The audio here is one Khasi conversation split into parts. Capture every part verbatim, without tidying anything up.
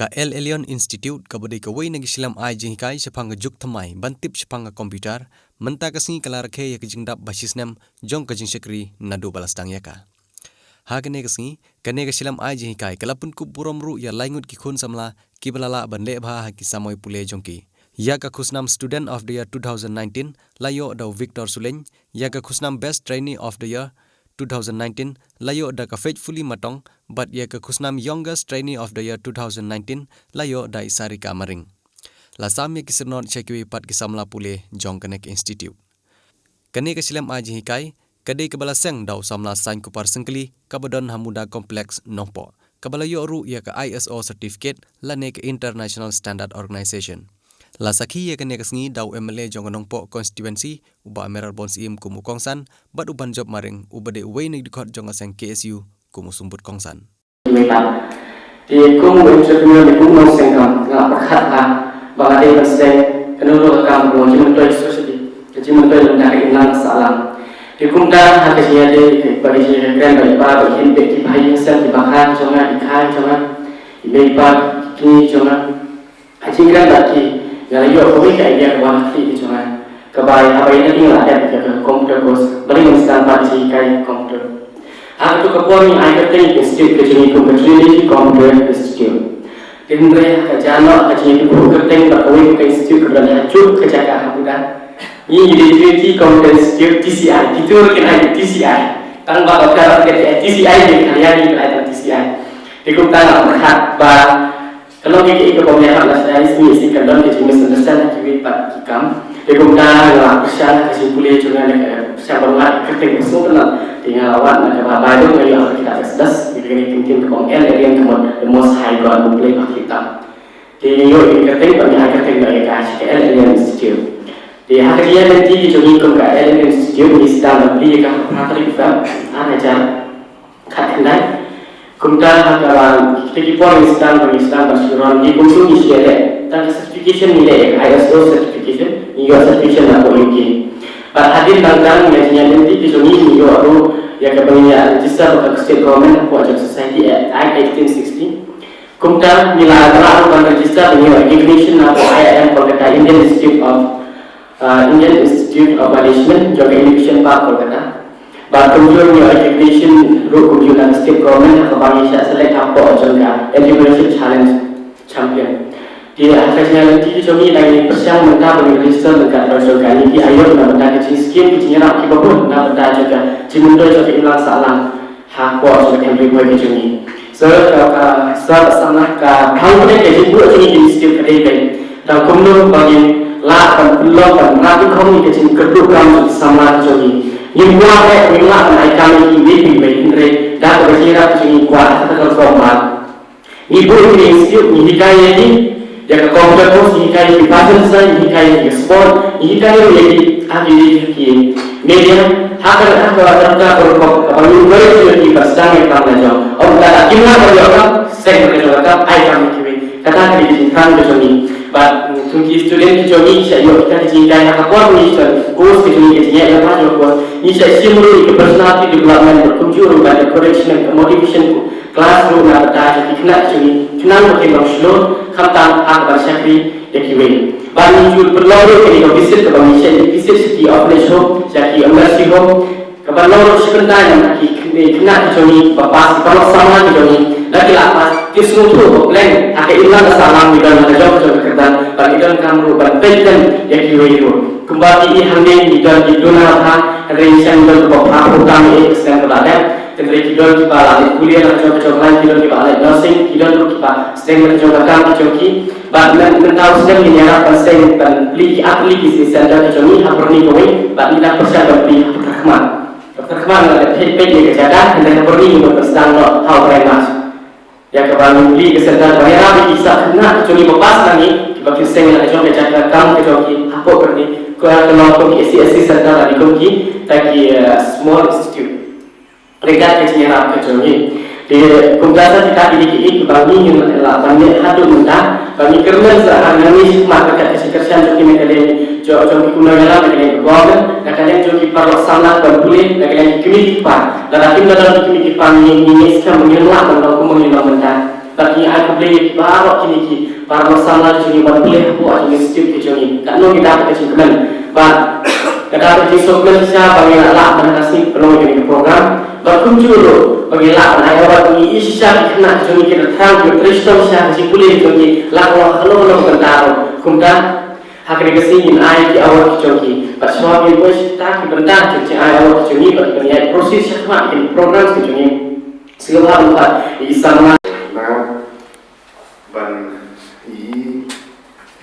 Ka El Elyon Institute kaba dei kawei na ki shilem ai jinghikai shaphang ka juk thymmai ban tip shaphang ka computer, mynta ka sngi ka la rakhe ïa ka jingdap ba shisnem jong ka jingshakri naduh ba la sdang ïa ka. Ha kane ka sngi, kane ka shilem ai jinghikai ka la pynkup burom ruh ïa lai ngut ki khun samla kiba la lah ban leh bha ha ki samoi pule jong ki. Ïa ka khusnam Student of the Year two thousand nineteen la ïoh da u Victor Sulein, ïa ka khusnam Best Trainee of the Year two thousand nineteen la ïoh da ka Faithfully Matong, bad ïa ka khusnam Youngest Trainee of the Year two thousand nineteen la ïoh da i Sarika Maring. La sam ïa ki syrnod sha kiwei pat ki samla pule jong kane ka institute. Kane ka shilem ai jinghikai ka dei kaba la seng da u samla Sainkupar Syngkli kaba don ha Muda Complex Nongpoh, kaba la ïoh ruh ïa ka I S O certificate lane ka International Standard Organization. La sakhi ïa kane ka sngi da u M L A jong ka Nongpoh constituency, u Bah Mayral Born Syiem kum u kongsan, bad u Banjop Maring uba dei uwei na ki dkhot jong ka seng K S U kum u symbud kongsan. Te kum u entrepreneur ne kum u nongseng kam, nga pyrkhat ha ba nga dei ban sdang kano kano ka kam kaba long jingmyntoi society, ka jingmyntoi lem da ka imlang sahlang. Te kumta ha ka jingïadei bad ka jingïakren bad i pa bad i hin bad ki bhai ki seng, ki bakha jong nga, ki kha jong nga, i mei i pa, ki kñi jong nga, ha jingkren bad ki, nga la ïoh kawei ka idea kaba ha khlieh ka jong nga, kaba haba ïa nga la dep ïa ka computer course, balei ngam sdang pat ka jinghikai computer. Ha kato ka por ngi ai kyrteng ïa ka institute ka jong ngi kum ka Trinity Computer Institute. Te hynrei ha ka jan noh ka jingïathuh kyrteng bad kawei ka institute kaba don ha juk ka jaka ha Buda, ngi ïa dei Trinity Computer Institute T C I, kito ruh kin ai T C I. Tang ba ka T C I ne ka T C I. Te kumta nga pyrkhat ba ka long kaei kaei kaba ym ïahap lashai, isynei isynei kan don ka jingmisunderstand ha kiwei pat ki kam. Te kumta nga la pyrshang ha ka jingpule jong nga, nga pyrshang ban wad ka kyrteng ka sngewtynnat. Te nga la wad na kaba Baibl, nga ïoh ha ka kitab Exodus, ïa kane ka ktien kaba ong, El Elyon ka mut the Most High God, U Blei ba khlieh tam. Te nga ïoh ïa ka kyrteng bad nga ai kyrteng noh ïa ka sha ka El Elyon Institute. Te ha ka jingïaid lynti ka jong ngi kum ka El Elyon Institute, ngi sdang ban plie ïa ka ha ka phra tarik Feb ar hajar khatkhyndai. Kumta ha kaba kita ki por ngi sdang, ngi sdang ban shu run, ngi kumtu ngi shu leh tang ka certification, ngi leh I S O certification, ngi ïoh certification napoh U K. Bad hadien nangta ïa ka jingïaid lynti ka jong ngi, ngi ïoh ruh ïa kaba ngi ïa register bad ka state government hapoh jong Society Act eighteen sixty. Kumta ngi la lah ruh ban register ban ïoh recognition napoh I I M Kolkata, Indian Institute of, uh, Indian Institute of Management jong ka Innovation Park Kolkata. Bad kumjuh ngi ïoh recognition ruh kumjuh na ka state government ha kaba ngi shah select hapoh jong ka Entrepreneurship Challenge Champion. Te ha ka jingïaid lynti ka jong ngi, ngi pyrshang mynta ba ngin register ryngkat bad jong kane ka aïom na bynta ki jingshim ki jingïarap kiba bun na bynta jong ka jingmyntoi jong ka imlang sahlang hapoh jong ka Henry Boy ka jong ngi. Sir, ka, ka, sir, sa na ka thang pdeng ka jingbuh jong ngi ki institute ka dei beit. Tang kumno ba ngin lah ban pynlong ban rat rukom ïa ka jingkyrduh kam jong ki samla ka jong ngi. Ngim kwah eh ngin lah ban ai kam ïa ki iwei pa iwei, hynrei da kaba jingïarap ka jong ngi kwah ha kata ka rukom ba ngi buh ïa ki institute, ngi hikai ïa ki ïa ka computer course, ngi hikai ïa ki fashion design, ngi hikai ïa ki sport, ngi hikai ruh ïa ki ha ki, ki media, ha ka, ha ka, ha ka, ha ka rukom kaba ngi encourage ïa ki ban sdang ïa ka kam la jong. Ym da kim lah ban ïoh kam, seng ka jong ka kam, ai kam ïa kiwei. Kata ka dei ka jingthrang ka jong ngi. Bad, mm, to ki student ki jong ngi, ki shah ïoh kita ki jinghikai ha ka por ngi shah course ka jong ngi, ka jingïaid lynti jong ka course, ngi shah shim ruh ïa ka personality development bad kumjuh ruh bad encouragement, ka motivation class ruh na bynta jong ki khynnah jong ngi, khnang ba kin long shlur khamtam ha kaba shakri ïa kiwei. Bad ngi ju pynlong ruh kane ka visit kaba ngi shah visit sha ki orphanage home, sha ki emergency home, kaba long ruh shi bynta ïa ki khynnah ki jong ngi kiba pass, ki paralok samla ki jong ngi, lada ki la pass, kin sngewthuh ba pleng ha ka imlang ka sahlang ngi don ha ka jong ka jong ka kyrdan, bad ngi donkam ruh ban peit lem ïa kiwei ruh. Kumba phi i hangne ngi don ki donor bha, hynrei ngi shem don kaba phra phew tam ïa ka snem kaba la dep. Hynrei ki don kiba la leit pule na ka jong ka jong ka lain, ki don kiba la leit nursing, ki don ruh kiba sdang na ka jong ka kam ka jong ki. Bad myn, mynta u snem ngin ïarap ban sdang ban plie ki artylli ki center ka jong ngi ha Byrni kawei, bad ngi dang pyrshang ban plie ha Patharkhmah. Patharkhmah ngi la dep peit peit ïa ka jaka, hynrei ha Byrni ngi mut ban sdang noh ha u bnai March. Ïa kaba ngin plie ka center ban ïarap ïa ki khynnah ka jong ngi ba pass na ngi, kiba kin sdang na ka jong ka jaka kam ka jong ki hapoh Byrni, ka long kum ki S C S T center lane kum kita ki, eh, small institute. Ryngkat ka jingïarap ka jong ngi. Te kumta sa kita ki dei kiei kiba ngi ngin lah ban leh haduh mynta, ba ngi kyrmen sa ha ngi shakhmat ryngkat ka jingkyrshan jong ki na ka liang jong, jong ki kumno ïalam, na ka liang ka government, na ka liang jong ki paralok samla ban pule, na ka liang ki kmie ki kpa. Lada kim don ki kmie ki kpa ngi, ngi ngeit skhem ba ngin lah ban long kumba ngi long mynta. Bad ngi ai khublei ïa ki baroh kine ki para samla ki jong ngi ban plie hapoh jong ngi, sdang ki jong ngi. Katno ngi dap ka jingkmen. Bad ka dap ka jingsngewkmen shisha ba ngi la lah ban ha ka sngi pynlong ïa kane ka program. Bad kumjuh ruh ba ngi lah ban ai award, ngi ïohi shisha ki khynnah ki jong ngi ki la thrang, ki la trei shitom shisha ha ka jingpule ka jong ngi, la ka long ha ka long ka long ka bynta ruh. Kumta ha kane ka sngi ngin ai ki award ki jong ki. Bad shuwa ngin poi sha kita ki bynta ki jingai award ki jong ngi, bad ngin ïa proceed shakhmat ïa ki programs ki jong ngi. Sngewbha ban phah ïa i samla. Na ban ïohi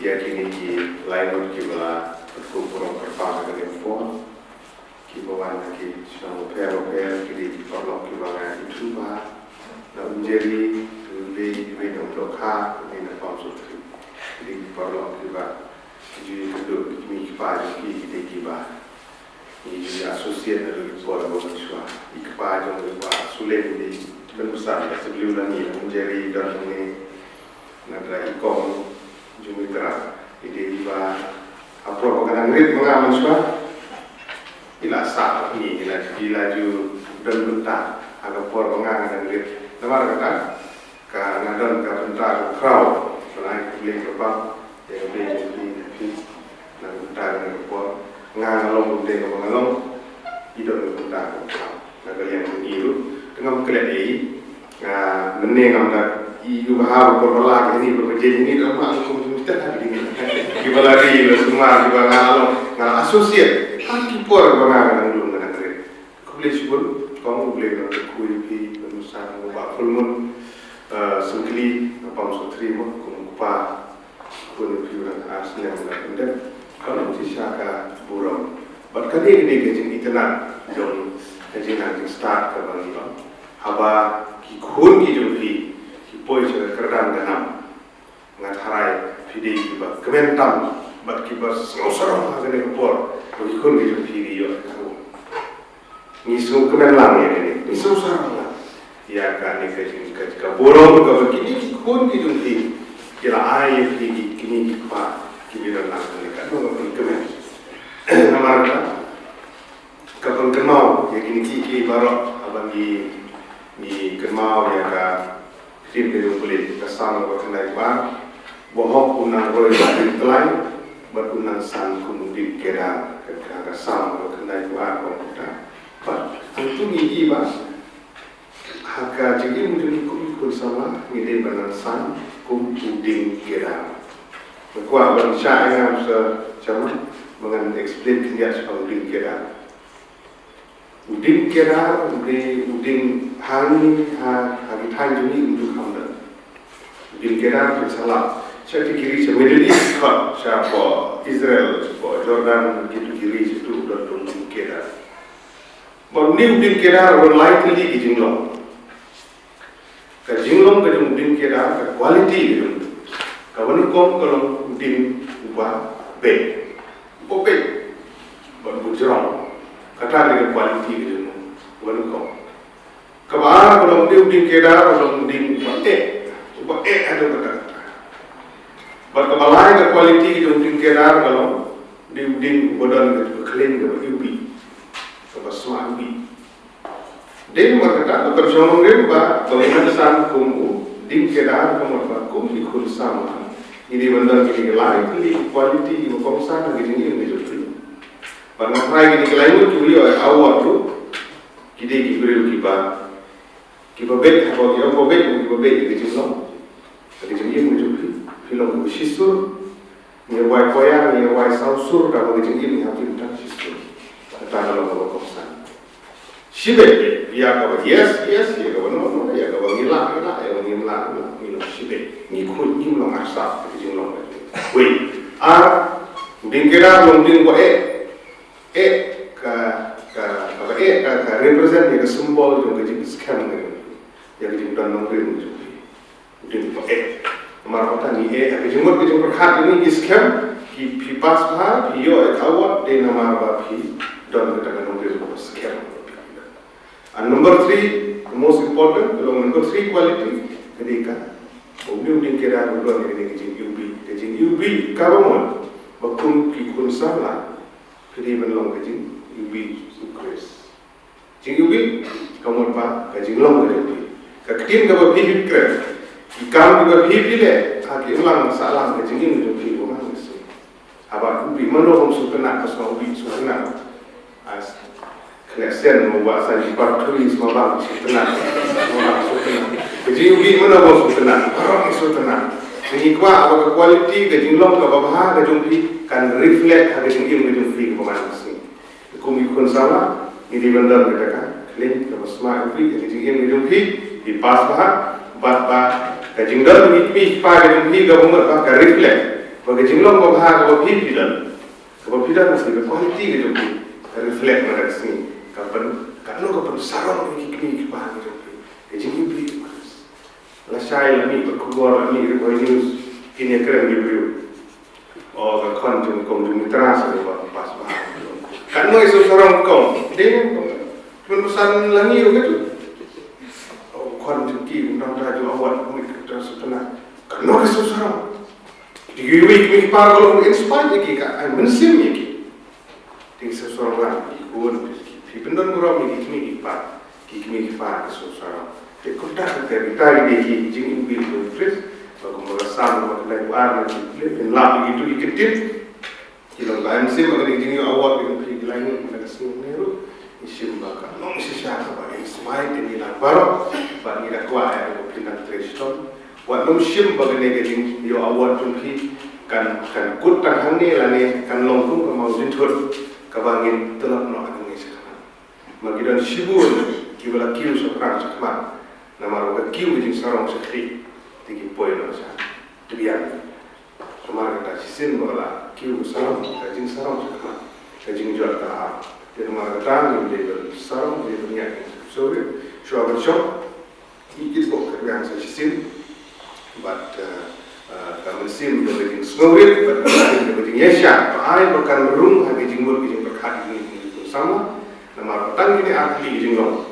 ïa kine ki lai ngut kiba la kyrkhu burom kyrpang ha kane ka por, kiba wan na ki shnong bapher bapher, ki dei ki paralok kiba nga ithuh bha na Umjeri, Umlei, iwei na Umdohkha, iwei na Palm Sutri. Ki dei ki paralok kiba ki ju ïakynduh ki kmie ki kpa jong ki, ki dei kiba ngi ju associate naduh ki por ba mynshuwa. I kpa jong i Bah Suleng i dei i pynbsa ka Symbiote, la ngi Umjeri don ngi na Drai i kong jong i Trai. I dei iba ha por ba ka dang rit ma nga mynshuwa, i la sah ngi, i la, i la ju don bynta ha ka por ba nga nga dang rit. Namar kata ka nga don ka bynta ka khraw ban ai khublei kyrpang ïa ka bynta jong phi, phi na ka bynta kane ka por. Nga nga long kumta kaba nga long, i don ka bynta ka khraw na ka liang jong i ruh. Te ngam klet ei, nga mynne ngam da i u bha ba por ba la ka ni ba ka jeng ni ka ma kum kum te ha ding. Kiba la ri la sumar kiba nga la long, nga la associate ha ki por ba nga nga dang dum nga dang rit. Khublei shibun, kong, khublei na ka khuid phi, na musa na ba full moon, eh, sengkli, na pam sutri mo, kum kupa, kun phi na ar snem na pendek, kalau si sha ka burom. Bad ka dei, ka dei ka jing internet, jong ka jing na jing start ka bang ni bang. Haba ki khun ki jong phi, ki poi sha ka kyrdan ka nam. Nga tharai phi dei kiba kmen tam bad kiba sngewsarong ha kane ka por ba ki khun ki jong phi ki ïoh ka ruh. Ngi sngewkmen lang ïa kane, ngi sngewsarong lang ïa kane ka jing, ka, ka burom kaba kine ki khun ki jong phi ki la ai ïa phi, ki kmie ki kpa kiba don lang kane ka, ka kmen. Namar ka Ka pynkynmaw ïa kine kiei kiei baroh haba ngi, ngi kynmaw ïa ka ktien ka jong U Blei, ka Salm kaba khyndai kaba ar, ba hok un nang roi bad diengtlai bad un nang san kum u dieng kedar, ka, ka, ka Salm kaba khyndai kaba ar, ka ong kumta. Bad hangtu ngi ïohi ba ha ka jingim jong ngi kum ki khun samla ngi dei ban nang san kum u dieng kedar. Nga kwah ban shah ïa nga sa, sa ma, ba ngan explain khyndiat shaphang u dieng kedar. U dieng kedar u dei u dieng ha ngi, ha, ha ki thaiñ jong ngi um ju kham don. U dieng kedar phin sa lap sha ki ri sha Middle East, khot shapoh Israel, shapoh Jordan, kitu ki ri, kitu don u dieng kedar. Bad une u dieng kedar u don lai tylli ki jinglong. Ka jinglong ka jong u dieng kedar, ka quality ka jong u, kaba nyngkong ka long u dieng uba beit, uba beit bad uba jrong. Kata ka dei ka quality ka jong u, uba nyngkong. Kaba ar ka long u dieng kedar, ka long u dieng uba eh, uba eh haduh katta katta. Bad kaba lai ka quality ka jong u dieng kedar ka long u dieng uba don ka jingkhlaiñ kaba iwbih, kaba sma iwbih. Dei namar kata ba ka shnong nongrim ba, ba ngi nang san kum u dieng kedar, ka mut ba kum ki khun samla ngi dei ban don kine ki lai tylli ki quality kiba kongsan ha ka jingim ka jong phi. Bad nga tharai kine ki lai ngut kiba ïoh award ruh ki dei ki briew kiba, kiba beit, haba ki ong ba beit, kiba beit ïa ka jinglong, ha ka jingim ka jong phi, phi long kiba shisur. Ngi ïa wai poiar, ngi ïa wai saw sur, kaba ka jingim ngi hap ban tang shisur. Kata ka long kaba kongsan. Shibit ïa kaba yes yes, ïa kaba no no, ïa kaba ngi lah ngi lah, ïa kaba ngim lah ngim lah, ngi long shibit. Ngi khuid, ngim long arsap ha ka jinglong ka jong ngi. Wei, ar, u dieng kedar long u dieng uba eh. Eh, ka, ka, kaba eh ka, ka represent ïa ka symbol jong ka jingskhem ka jong ngi, ïa ka jingdon nongrim ka jong ngi. U dieng uba eh. Namar kata ngi eh, ka jingmut ka jingpyrkhat jong ngi, ngi skhem, ki, phi pass bha, phi ïoh ïa ka award, dei namar ba phi don kata ka nongrim kaba skhem. And number three, the most important, ka long number three quality, ka dei ka, ba une u dieng kedar u don ïa kane ka jingiwbih, ka jingiwbih kaba mut ba kum ki khun samla phi dei ban long ka jingiwbih u Khrist. Jingiwbih ka mut ba ka jinglong ka jong phi. Ka ktien kaba phi kren, Ki kam kiba phi phi leh ha ki imlang sahlang ka jingim jong phi ba man ka sngi. Haba u bih mano bym sngewtynnat, ka sngew u bih sngewtynnat. As kane sien mo ba sa ji par thui sma bang sngewtynnat. Sma bang sngewtynnat. Ka jingim u bih mano bym sngewtynnat, baroh ngi sngewtynnat. Ngi kwah ba ka quality, ka jinglong kaba bha ka jong phi kan reflect ha ka jingim ka jong phi kaba man ka sngi. Kum ki khun samla, ngi dei ban don kata ka khlieh kaba sma ïa phi, ïa ka jingim ka jong phi, phi pass bha, bad ba ka jingdon ki kmie ki kpa ka jong phi kaba mut ba ka reflect ba ka jinglong kaba bha kaba phi phi don, kaba phi don, ka quality ka jong phi ka reflect na ka sngi, ka pyn, katno ka pynsarong ïa ki kmie ki kpa ka jong phi, ka jingim phi. Lashai la mih bad khubor, la mih ruh ha news, kin ïakren ki briew. O, ka khon jong kong jong Mitra sa ka ba pass bha. Katno i sngewsarong kong. Dei kong. Pynpasan la ngi ruh katu. O, khon jong ki, u nang da jong award, u mih ka Mitra sa pynah. Katno ka sngewsarong. Dei ki wei ki wei ki par, ka long inspire ïa ki, ka ai mynsiem ïa ki. Te sngewsarong lang ki khun, phi pyndon burom ïa ki kmie ki kpa, ki kmie ki kpa ki sngewsarong. Te kumta kumta kita ki dei ki jingim ba phi, ba kumba ka sam ba ka dei ba ar na ki phi, phin lap ïa kitu ki ktien. Ki long ba em sim ba ka dei jingïoh award ki phi ki lai ngut na ka sngi ne ruh. Ngi shim ba ka long shisha kaba inspire ïa ngi lang baroh, ba ngi da kwah ïa ka phi nang trei shitom. Wat nym shim ba kane ka jingïoh award jong phi kan, kan kut tang hangne lane kan long kum ka mawjynthut kaba ngin tlot noh hangne shakhmat. Ma ki don shibun kiba la kiew shaphrang shakhmat. Namar ba ka kiew ka jingsarong shakri te ki poi noh sha tbian. Namar kata shisien ba la kiew ka sarong, ka jingsarong shakhmat, ka jingjot ka la ap. Te namar kata ngim dei ban sarong, dei ban ïaid sngewrit, shuwa ban shong. Ngi kitbok ka biang sa shisien. Bad, eh, eh, ka mynsiem kaba jingsngewrit, bad ka mynsiem kaba jingïaishah, ba ai ba kan rung ha ka jingmut ka jingpyrkhat jong ngi ki khun samla. Namar ba tang kine ar tylli ki jinglong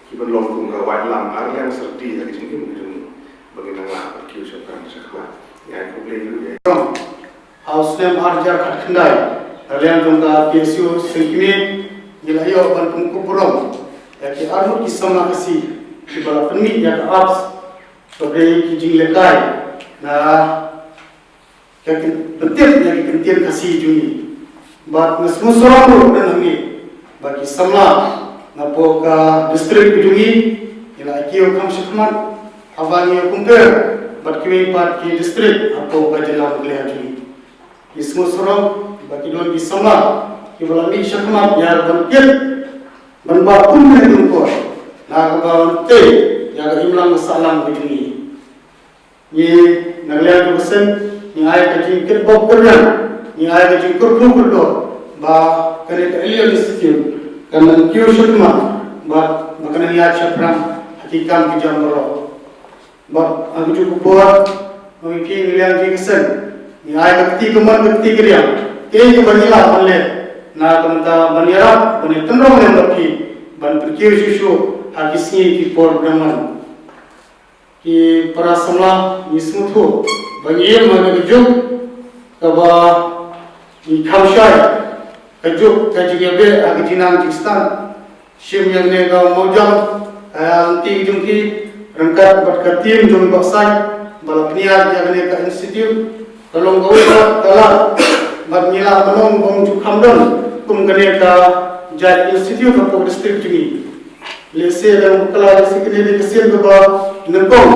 kiban long kum ka waitlam ar liang syrti ha ka jingim ka jong ngi. Ba ngin nang lah ban kiew shaphrang shakhmat. Ngi ai khublei ïa u. Ha u snem ar hajar khatkhyndai, na liang jong ka P S U Sengkmie, ngi la ïoh ban pynkup burom ïa ki arngut ki samla Khasi kiba la pynmih ïa ka apps kaba dei ki jinglehkai na ka kin pyntip ïa ki kyntien Khasi jong ngi. Bad nga sngewsarong ruh na ngi ba ki samla napoh ka district ka jong ngi, ngi la kiew kham shakhmat haba ngi compare bad kiwei pat ki district hapoh ka jylla Meghalaya jong ngi. Ngi sngewsarong ba ki don ki samla kiba la mih shakhmat ïa ka ban kit ban ba kum ne kum ko na ka ban tei ïa ka imlang ka sahlang ka jong ngi. Ngi na ka liang jong ka seng ngi ai ka jingkitbok kyrdan, ngi ai ka jingkyrkhu kyrdoh ba kane ka Alien Institute kan nang kiew shakhmat bad ba kan nang ïaid shaphrang ha ki kam ki jam baroh. Bad ha kajuh ka por, ngi phi ngi liang ki ka seng, ngi ai ka kti kamon ka kti kadiang, kaei kaba ngi lah ban leh na ka bynta ban ïarap ban ïatynrong lem bad phi ban pynkiew shuh shuh ha ki sngi ki por ba dang wan. Ki para samla, ngi sngewthuh ba ngi im ha kane ka juk kaba ngi kham shai, ka juk ka jingïabeh ha ka jingnang jingstad. Shim ïa kane ka mawjam, eh, lynti jong ki ryngkat bad ka team jong i Bah Said ba la pynïaid ïa kane ka institute. Ka long kawei ka lad bad ngi lah ban ong ba ym ju kham don kum kane ka jait institute hapoh district jong ngi. Lehse dang bakla, lehse kane dei ka sien kaba nyngkong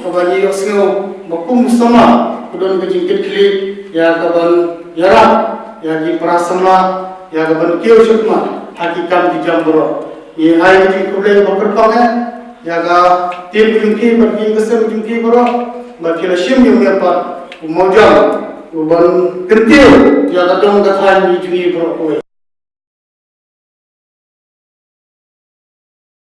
kaba ngi ïohsngew ba kum samla ka don ka jingkitkhlieh ïa ka ban ïarap ïa ki para samla ïa ka ban kiew shakhmat ha ki kam ki jam baroh. Ngi ai ka jingkhublei kaba kyrpang eh ïa ka team jong ki bad ki, ka seng jong ki baroh ba ki la shim ïa u mawjam u ban kyntiew ïa ka dong ka thaiñ jong ngi baroh kawei.